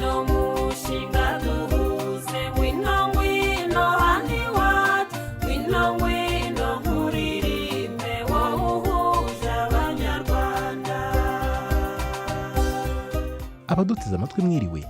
Ngwino mushinga duhuze, ngwino, ngwino hano iwacu, ngwino, ngwino nkuririmbe, wowe uhuje Abanyarwanda. Abaduteze amatwi, mwiriwe.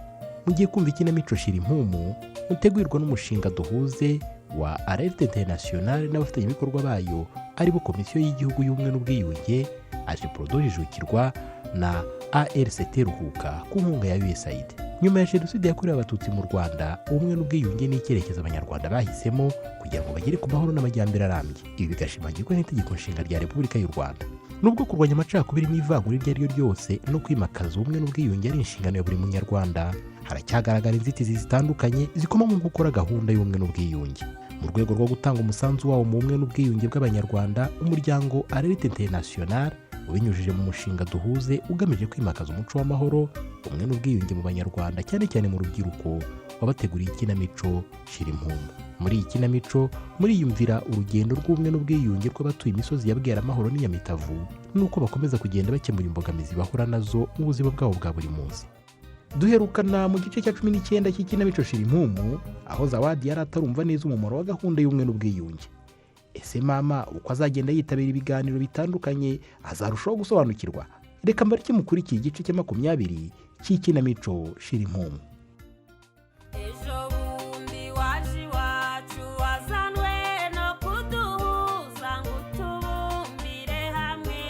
Mugiye kumva ikinamico Shira Impumu, mutegurirwa n'umushinga Duhuze wa Alerte International n'abafatanyabikorwa bayo, aribo Komisiyo y'Igihugu y'Ubumwe n'Ubwiyunge, AJEPRODO Jijukirwa na ARCT Ruhuka ku nkunga ya USAID. Nyuma ya Jenoside yakorewe Abatutsi mu Rwanda, ubumwe n'ubwiyunge ni icyerekezo Abanyarwanda bahisemo kugira ngo bagere ku mahoro n'amajyambere arambye. Ibi bigashimangirwa n'Itegeko Nshinga rya Repubulika y'u Rwanda. Nubwo kurwanya amacakubiri n'ivangura iryo ari ryo ryose no kwimakaza ubumwe n'ubwiyunge ari inshingano ya buri Munyarwanda, haracyagaragara inzitizi zitandukanye zikoma mu gukora gahunda y'ubumwe n'ubwiyunge. Mu rwego rwo gutanga umusanzu wawo mu bumwe n'ubwiyunge bw'Abanyarwanda, umuryango Alerte International, ubinyujije mu mushinga Duhuze ugamije kwimakaza umuco w'amahoro, ubumwe n'ubwiyunge mu Banyarwanda, cyane cyane mu rubyiruko, wabateguriye ikinamico Shira Impumu. Muri iyi kinamico muriyumvira urugendo rw'ubumwe n'ubwiyunge rw'abatuye imisozi ya Bweramahoro n'Inyamitavu, n'uko bakomeza kugenda bakemura imbogamizi bahura nazo mu buzima bwabo bwa buri munsi. Duherukana mu gice cya 19 cy'ikinamico Shira Impumu, aho Zawadi yari atarumva neza umumaro wa gahunda y'ubumwe n'ubwiyunge. Ese mama, uko azagenda yitabira ibiganiro bitandukanye, azarushaho gusobanukirwa? Reka mbareke mukurikiye igice cya 20 cy'ikinamico Shira Impumu. Ejo bundi waje iwacu, wazanwe no kuduhuza ngo utubumbire hamwe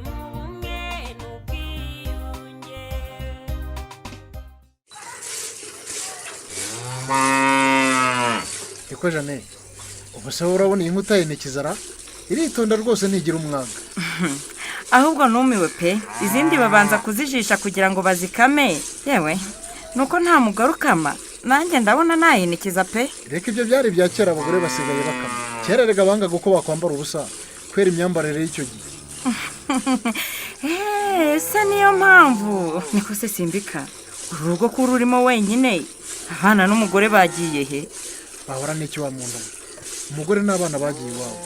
mu bumwe n'ubwiyunge. Niko Jane, ubu se urabona iyi nkuta yinekizara iritonda rwose, ntigira umwaga. Ahubwo numiwe pe! Izindi babanza kuzijisha kugira ngo bazikame. Yewe, nuko nta mugore ukama, nanjye ndabona nayinikiza pe. Reka, ibyo byari ibya kera, abagore basigaye bakama. Kera rega bangaga uko bakwambara ubusa kubera imyambarire y'icyo gihe. Ese niyo mpamvu? Niko se Simbika, uru rugo ko ururimo wenyine, abana n'umugore bagiye he? Bahora n'icyo wa muntu we. Umugore n'abana bagiye iwabo.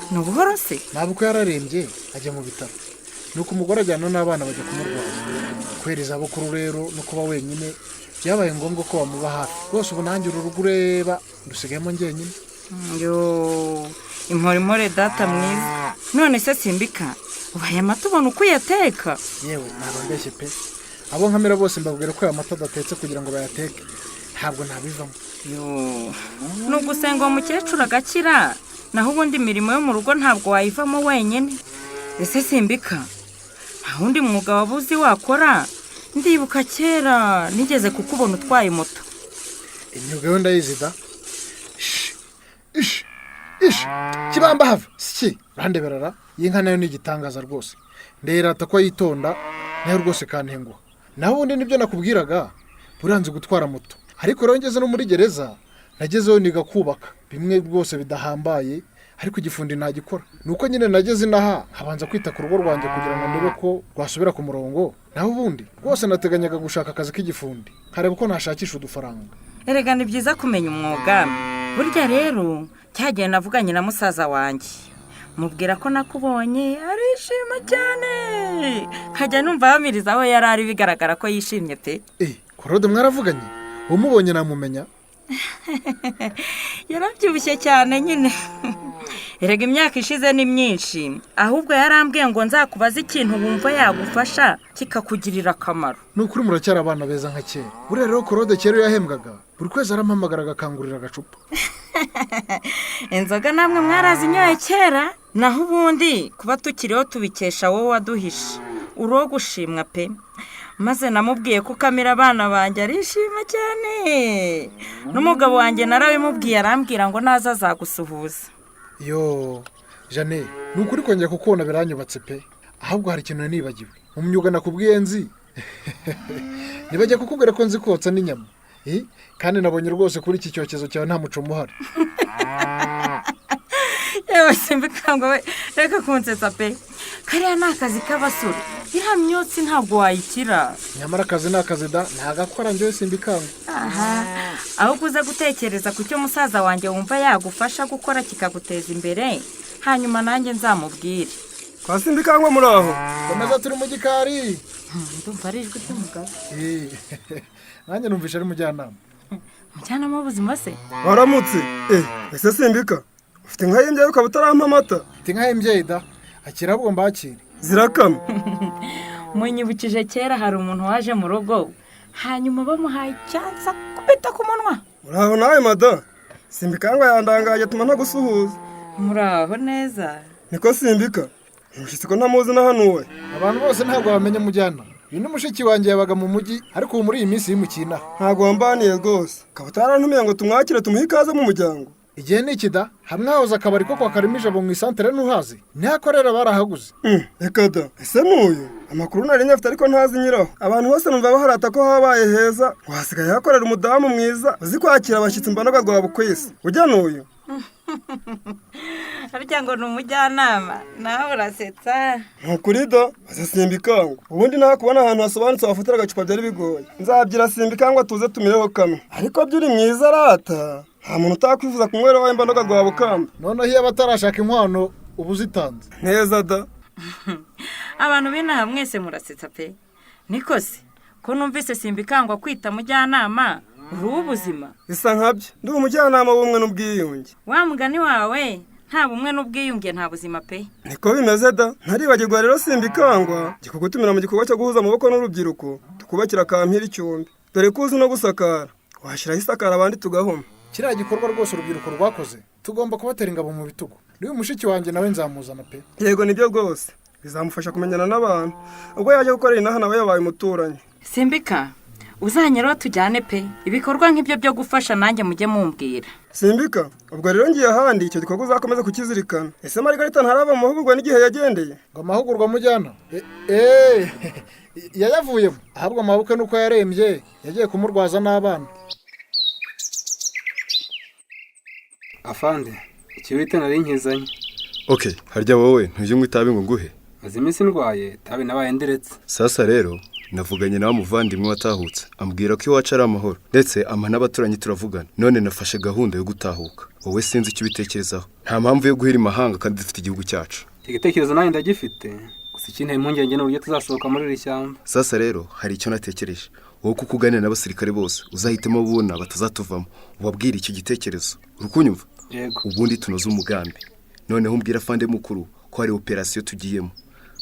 Ni ubuhoro se? Ntabwo, ko yararembye ajya mu bitaro, nuko umugore ajyana n'abana bajya kumurwaza. Kubera izabukuru rero no kuba wenyine, byabaye ngombwa ko bamuba hafi rwose. Ubu nanjye uru rugo ureba ndusigayemo njyenyine. Yo, impore, impore data mwiza. None se Simbika, ubaye amata ubona uko uyateka? Yewe, ntabwo mbeshye pe. Abo nkamera bose mbabwira ko aya mata adatetse kugira ngo bayateke, ntabwo nabivamo. Yo, ni ugusenga uwo mukecuru agakira, naho ubundi imirimo yo mu rugo ntabwo wayivamo wenyine. Ese Simbika, nta wundi mwuga waba uzi wakora? Ndibuka kera nigeze kukubona utwaye moto. Imyuga yo ndayizi da. Ish, ish, ish, kibamba hava si urandeberara. Iyi nka nayo ni igitangaza rwose, ndayirata ko yitonda nayo rwose kantenguha. Naho ubundi nibyo nakubwiraga, buranze gutwara moto. Ariko rero ngeze no muri gereza, nagezeyo niga kubaka bimwe rwose bidahambaye, ariko igifundi ntagikora. Ni uko nyine nageze inaha nkabanza kwita ku rugo rwanjye kugira ngo ndebe ko rwasubira ku murongo. Naho ubundi rwose nateganyaga gushaka akazi k'igifundi, nkareba uko nashakisha udufaranga. Erega ni byiza kumenya umwuga. Burya rero cyagihe navuganye na musaza wanjye, mubwira ko nakubonye, arishima cyane, nkajya numva yamiriza aho yari ari, bigaragara ko yishimye pe. Eh, Korode mwaravuganye? Umubonye namumenya? Yarabyibushye cyane nyine, erega imyaka ishize ni myinshi. Ahubwo yarambwiye ngo nzakubaze ikintu wumva yagufasha kikakugirira akamaro. Ni ukuri muracyari abana beza nka kera. Buriya rero Korode kera iyo yahembwaga buri kwezi arampamagara agakangurira agacupa. Inzoga namwe mwarazinyoye kera. Naho ubundi kuba tukiriho tubikesha wowe waduhishe, uri uwo gushimwa pe. Maze namubwiye ko ukamira abana banjye, arishima cyane. N'umugabo wanjye narabimubwiye, arambwira ngo naza azagusuhuza. Yo Jane, ni ukuri kongera kukubona biranyubatse pe. Ahubwo hari ikintu nibagiwe mu myuga nakubwiye nzi. Nibajya kukubwira ko nzi kotsa n'inyama. Eh, kandi nabonye rwose kuri iki cyokezo cyawe nta muco umuhari. Yewe Simbikangwa we, reka kunsetsa pe. Kariya ni akazi k'abasore, iriya myotsi ntabwo wayikira. Nyamara akazi ni akazi da, ntagakora njyewe Simbikangwa. Aha, ahubwo uze gutekereza ku cyo musaza wanjye wumva yagufasha gukora kikaguteza imbere, hanyuma nanjye nzamubwire. Kwa Simbikangwa muri aho? Komeza, turi mu gikari. Ndumva ari ijwi ry'umugabo. Nanjye numvishe ari mujyanama. Umujyanama w'ubuzima se? Waramutse. Ese Simbika, ufite inka y'imbyeyi ukaba utarampa amata? Ufite inka y'imbyeyi da, akira ahubwo mbakire. Zirakama. Munyibukije kera hari umuntu waje mu rugo, hanyuma bamuhaye icyansi akubita ku munwa. Uraho nawe mada? Simbikangwa yandangaye atuma ntagusuhuza. Muraho neza. Niko Simbika, umushyitsi ko ntamuzi na hano we? Abantu bose ntabwo bamenya mujyana. Uyu ni mushiki wanjye, yabaga mu mujyi, ariko ubu muri iyi minsi yimukiye inaha. Ntabwo wambaniye rwose, ukaba utarantumiye ngo tumwakire, tumuhe ikaze mu muryango. Igihe ni iki da. Hamwe hahoze akabari ko kwa Karimijabo mu isantere, ntuhazi? Niho akorera, barahaguze. Reka da, ese n'uyu? Amakuru nari nyafite ariko ntazi nyiraho. Abantu bose numva baharata ko habaye heza, ngo hasigaye hakorera umudamu mwiza uzi kwakira abashyitsi mbanaga rwa bukwisi. Ujya n'uyu? Harya ngo ni umujyanama? Nawe urasetsa. Ni ukuri da, baza Simbikangwa. Ubundi nawe kubona ahantu hasobanutse wafatira agacupa byari bigoye. Nzabyira Simbikangwa tuze tumireho kamwe. Ariko byo uri mwiza arata, nta muntu utakwifuza kunywera wawe mbanoga rwa bukamba. Noneho iyo abatarashaka inkwano uba uzitanze. Neza da. Abantu b'inaha mwese murasetsa pe. Niko se, ko numvise Simbikangwa kwita mujyanama, uri uw'ubuzima? Bisa nkabyo, ndi umujyanama w'ubumwe n'ubwiyunge. Wa mugani wawe, nta bumwe n'ubwiyunge nta buzima pe. Niko bimeze da. Ntaribagirwa rero Simbikangwa, kugutumira mu gikorwa cyo guhuza amaboko n'urubyiruko tukubakira kampira icumbi, dore ko uzi no gusakara, washyiraho isakara abandi tugahoma. Kiriya gikorwa rwose urubyiruko rwakoze, tugomba kubatera ingabo mu bitugu. N'uyu mushiki wanjye nawe nzamuzana pe. Yego, nibyo rwose, bizamufasha kumenyana n'abantu ubwo yajya gukorera inaha, nawe yabaye umuturanyi. Simbika, uzanyeraho tujyane pe. Ibikorwa nk'ibyo byo gufasha nanjye mujye mumbwira. Simbika, ubwo rero ngiye ahandi, icyo gikorwa uzakomeza kukizirikana. Ese Marigarita ntarava mu mahugurwa n'igihe yagendeye? Ngo amahugurwa mujyana? Eee, yayavuyemo ahubwo amabukwe nuko yarembye, yagiye kumurwaza n'abana. Afande, ikibiriti nari nkizanye. Ok, harya wowe ntujya unywa itabi ngo nguhe? Maze iminsi ndwaye, itabi nabaye ndiretse. Sasa rero navuganye nawe muvandimwe watahutse, ambwira ko iwacu ari amahoro, ndetse ampa n'abaturanyi turavugana. None nafashe gahunda yo gutahuka. Wowe sinzi icyo ubitekerezaho. Nta mpamvu yo guhira imahanga kandi dufite igihugu cyacu. Icyo gitekerezo nanjye ndagifite, gusa ikinteye impungenge ni uburyo tuzasohoka muri iri shyamba. Sasa rero hari icyo natekereje. Wowe kuko uganira n'abasirikare bose, uzahitemo ubona batazatuvamo, ubabwire icyo gitekerezo. Uri kunyumva? Yego. Ubundi tunoze umugambi. Noneho umbwira afande mukuru ko hari operasiyo tugiyemo,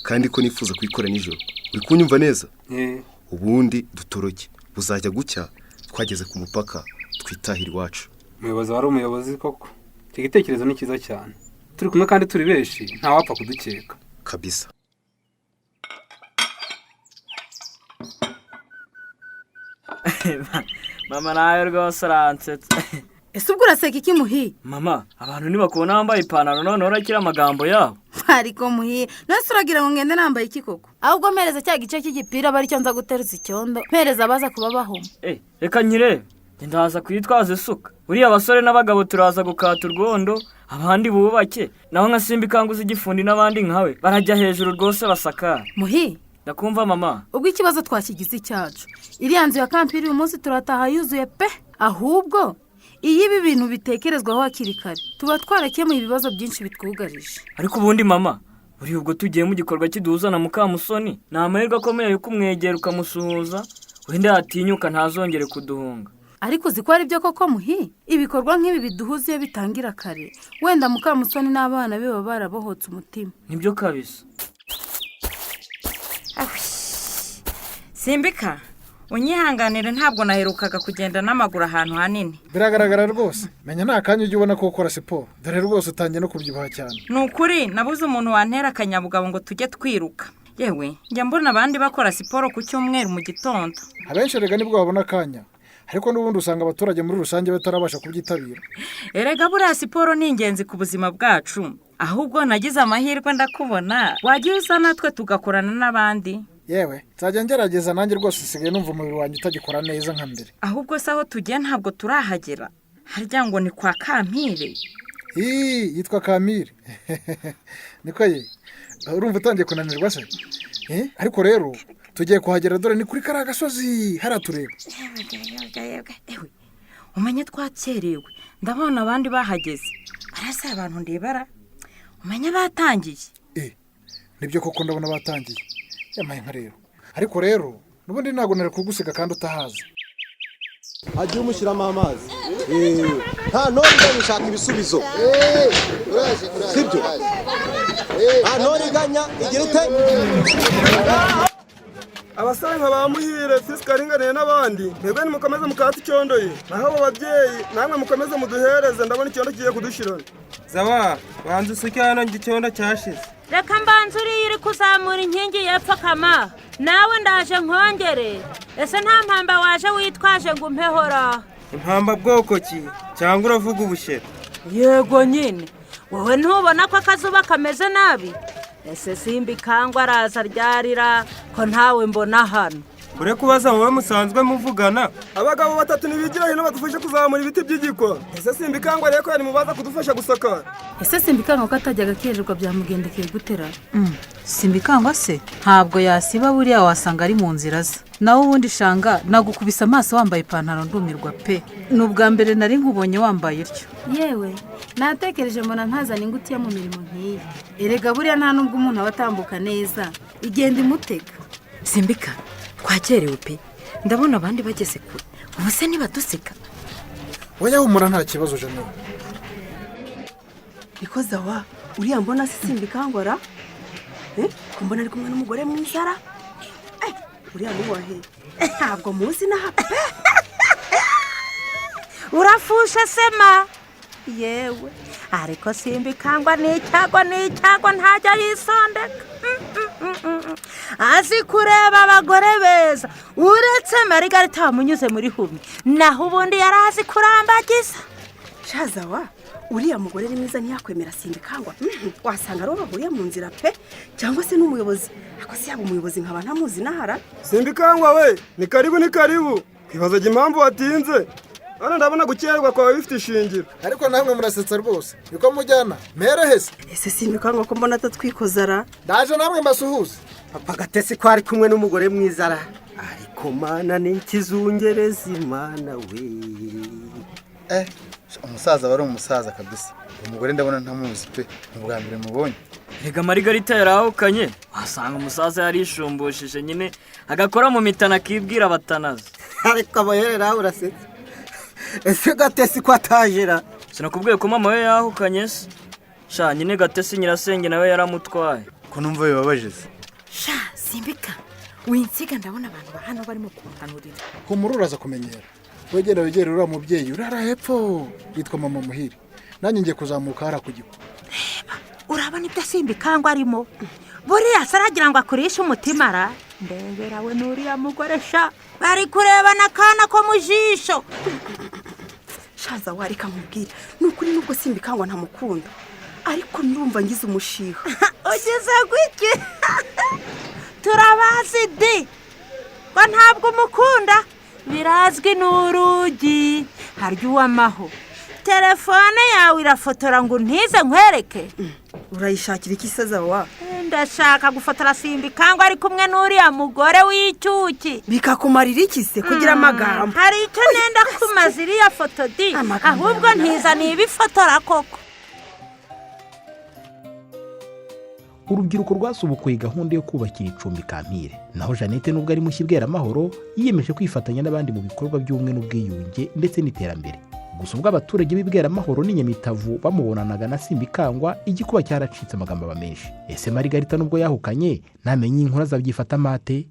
kandi ko nifuza kuyikora nijoro. Uri kunyumva neza? Eh. Ubundi dutoroke, buzajya gucya twageze ku mupaka, twitahira iwacu. Umuyobozi wari umuyobozi koko. Icyo gitekerezo ni cyiza cyane. Turi kumwe kandi turi benshi, ntawapfa kudukeka. Kabisa. Mama, nawe rwose uransetsa. Ese ubwo uraseka iki, Muhi? Mama, abantu ntibakubona wambaye ipantaro, noneho urakira amagambo yabo. Ariko Muhi, none uragira ngo ngende nambaye iki koko? Ahubwo mpereza cya gice cy'igipira, aba aricyo nza guteruza icyondo, mpereza abaza kuba bahoma. Eh, reka nkirebe. Ndaza kuyitwaza isuka. Buriya abasore n'abagabo turaza gukata urwondo, abandi bubake, naho nka Simba ikanguza igifundi n'abandi nkawe barajya hejuru rwose basakara. Muhi. Ndakumva mama. Ubwo ikibazo twakigize icyacu, iriya nzu ya kampiri uyu munsi turataha yuzuye pe. Ahubwo iyo ibi bintu bitekerezwaho hakiri kare, tuba twarakemuye ibibazo byinshi bitwugarije. Ariko ubundi mama, buriya ubwo tugiye mu gikorwa kiduhuza na Mukamusoni, ni amahirwe akomeye yo kumwegera ukamusuhuza, wenda yatinyuka ntazongere kuduhunga. Ariko uzi ko ari byo koko, Muhi? Ibikorwa nk'ibi biduhuza iyo bitangira kare, wenda Mukamusoni n'abana be baba barabohotse umutima. Nibyo kabisa. Simbika, unyihanganire, ntabwo naherukaga kugenda n'amaguru ahantu hanini. Biragaragara rwose, menya nta kanya ujya ubona ko ukora siporo, dore rwose utangiye no kubyibuha cyane. Ni ukuri nabuze umuntu wantera akanyabugabo ngo tujye twiruka. Yewe, njya mbona abandi bakora siporo ku cyumweru mu gitondo. Abenshi erega nibwo babona akanya, ariko n'ubundi usanga abaturage muri rusange batarabasha kubyitabira. Erega buriya siporo ni ingenzi ku buzima bwacu. Ahubwo nagize amahirwe ndakubona, wajya uza natwe tugakorana n'abandi. Yewe, nzajya ngerageza nanjye rwose, nsigaye numva umubiri wanjye utagikora neza nka mbere. Ahubwo se aho tugiye ntabwo turahagera? Harya ngo ni kwa Kampire? Ii, yitwa Kamire. Niko ye, urumva utangiye kunanirwa se? Eh, ariko rero tugiye kuhagera, dore ni kuri kariya gasozi hariya tureba. Ewe, umenye twakerewe, ndabona abandi bahageze. Arasa abantu ndebara, umenye batangiye. Eh, Nibyo koko, ndabona batangiye. Yamaye nka rero, ariko rero n'ubundi ntabwo nari kugusiga kandi utahazi. Hagiye umushyiramo amazi. Nta ntore iganya ibisubizo, sibyo? Nta ntore iganya igira ite? Abasore nka ba Muhire, Fisika aringaniye n'abandi, mwebwe nimukomeze mukate icyondo ye, naho abo babyeyi namwe mukomeze muduhereze, ndabona icyondo kigiye kudushirana. Zawa, banza usuke hano, icyondo cyashize. Reka mbanza, uriya uri kuzamura inkingi y'epfo kama nawe ndaje nkongere. Ese nta mpamba waje witwaje ngo umpehora? Impamba bwoko ki? Cyangwa uravuga ubushera? Yego nyine, wowe ntubona ko akazuba kameze nabi? Ese Simbikangwa araza ryarira ko ntawe mbona hano? Ure kubaza wowe musanzwe muvugana. Abagabo batatu nibigira hino badufashe kuzamura ibiti by'igikwa. Ese Simbikangwa rero ko yari mubaza kudufasha gusakara? Ese Simbikangwa ko atajyaga akererwa, byamugendekeye gutera? Simbikangwa se ntabwo yasiba, buriya wasanga ari mu nzira ze. Nawe ubundi shanga nagukubise amaso wambaye ipantaro ndumirwa pe! Ni ubwa mbere nari nkubonye wambaye utyo. Yewe, natekereje mbona ntazana ingutiya mu mirimo nk'iyi. Erega buriya nta nubwo umuntu aba atambuka neza, igenda imutega. Simbika, twakerewe pe! Ndabona abandi bageze kure, ubu se ntibadusiga? Oya, humura, nta kibazo Janine. Niko Zawa, uriya mbona si Simbikangwa? Ko mbona ari kumwe n'umugore mwiza ra? Uriya ni ntabwo muzi na pe. Urafushe sema yewe, ariko Simbikangwa ni icyago, ni icyago, ntajya yisondeka. Azi kureba abagore beza, uretse Marigarita wamunyuze muri humi, naho ubundi yari azi kurambagiza. Shazawa, uriya mugore ni mwiza, ntiyakwemera Simbikangwa. Wasanga ari uwo bahuriye mu nzira pe, cyangwa se n'umuyobozi. Ariko si yaba umuyobozi nkaba ntamuzi n'ahara. Simbikangwa we, ni karibu, ni karibu. Twibazaga impamvu watinze, none ndabona gukererwa kwawe bifite ishingiro. Ariko namwe murasetsa rwose, niko mujyana mere hese. Ese Simbikangwa ko mbona atatwikoza ra? Ndaje namwe mbasuhuze. Papa Gatesi ko ari kumwe n'umugore mwiza ra? Ariko mana, ni ikizungereza, imana we! Umusaza aba ari umusaza kabisa. Umugore ndabona ntamuzi pe, ni ubwa mbere mubonye. Rega Marigarita yarahukanye, wasanga umusaza yarishumbujije nyine, agakora mu mitana akibwira abatanazi. Ariko abaherera urasetsa. Ese Gatesi ko atajera? Sinakubwiye ko mama we yahukanye se? Sha nyine Gatesi nyirasenge nawe yaramutwaye. Ko numva bibabaje se? Sha Simbika, winsiga, ndabona abantu ba hano barimo kumpanurira. Humura, uraza kumenyera. Wegera, wegera uriya mubyeyi urara hepfo, yitwa mama Muhire. Nanjye ngiye kuzamuka hariya ku giko. Reba, urabona ibyo Simbikangwa arimo? Buriya se aragira ngo akurishe umutima ra? Ndebera we n'uriya mugore sha, bari kurebana akana ko mu jisho. Shaza, wareka nkubwire, ni ukuri nubwo Simbikangwa ntamukunda, ariko ndumva ngize umushiha. Ugize gwiki? Turabazi di ngo ntabwo umukunda, birazwi n'urugi harya uwamaho. Telefone yawe irafotora ngo untize nkwereke? Urayishakira iki se Zawa? Ndashaka gufotora Simbikangwa ari kumwe n'uriya mugore w'icyuki. Bikakumarira iki se kugira amagambo? Hari icyo nenda kumaza iriya foto di, ahubwo ntiza nibifotora koko. Urubyiruko rwasubukuye gahunda yo kubakira icumbi Kampire, naho Jeannette nubwo ari mushya Bweramahoro yiyemeje kwifatanya n'abandi mu bikorwa by'ubumwe n'ubwiyunge ndetse n'iterambere. Gusa ubwo abaturage b'i Bweramahoro n'inyamitavu bamubonanaga na Simbikangwa, igikuba cyaracitse, amagambo aba menshi. Ese Marigarita nubwo yahukanye namenye inkuru azabyifata mate?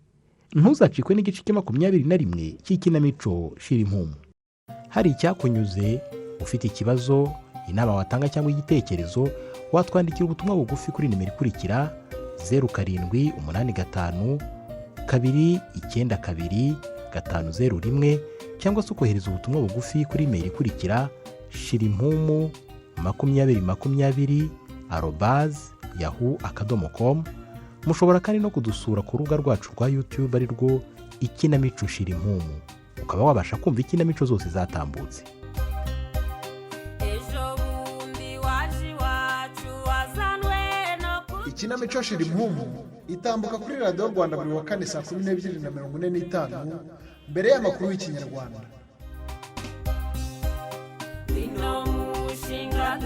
Ntuzacikwe n'igice cya 21 cy'ikinamico Shira Impumu. Hari icyakunyuze, ufite ikibazo, inama watanga cyangwa igitekerezo, watwandikira ubutumwa bugufi kuri nimero ikurikira: 0785292501, cyangwa se ukohereza ubutumwa bugufi kuri imeri ikurikira: shirimpumu2020@yahoo.com. Mushobora kandi no kudusura ku rubuga rwacu rwa YouTube, ari rwo Ikinamico Shira Impumu, ukaba wabasha kumva ikinamico zose zatambutse. Ejo bundi waje iwacu wazanwe no Ikinamico Shira Impumu itambuka kuri Radiyo Rwanda buri wa kane saa 12:45 mbere y'amakuru y'Ikinyarwanda. Ino mushinga.